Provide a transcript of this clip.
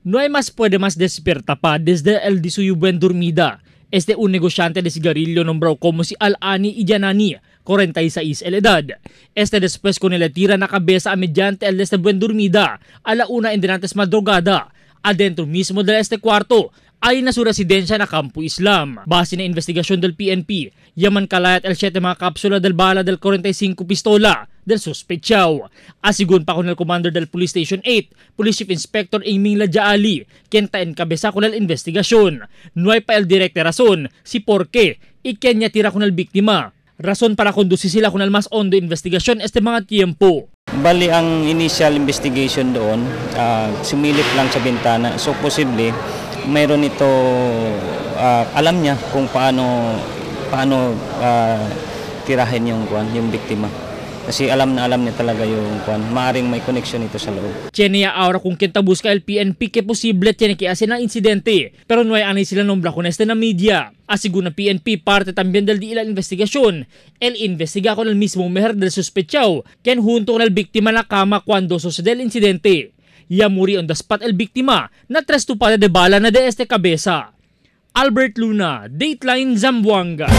No hay más puede más despierta pa desde el de suyo buen dormida. Este un negociante de cigarrillo nombrado como si Al-Ani Ijanani, 46 el edad. Este después con el tira na cabeza a mediante el de este buen dormida a la una en denantes madrugada, adentro mismo de este cuarto, ay na su residencia na Campo Islam. Base na investigasyon del PNP, yaman kalayat el 7 mga kapsula del bala del 45 pistola del sospechaw. Asigun pa con el commander del Police Station 8, Police Chief Inspector Ingming Ladjaali, quien ta encabeza con el investigasyon. No hay pa el directa razón si por qué y quien niya tira con el biktima. Razón para conducir sila con el más hondo investigasyon este mga tiempo. Bali ang initial investigation doon, sumilip lang sa bintana. So posible mayroon ito, alam niya kung paano tirahin yung yung biktima. Kasi alam na alam niya talaga yung kwan. Maaring may connection ito sa loob. Tiene ahora kung quien busca el PNP que posible tiene que hacer ang incidente. Pero no hay anay sila nombra con este na media. Asigún na PNP parte también del di la investigación. El investiga con el mismo mujer del sospechado, quien junto con el víctima na cama cuando sucede el incidente. Ya muri on the spot el víctima na tres tupada de bala na de este cabeza. Albert Luna, Dateline Zamboanga.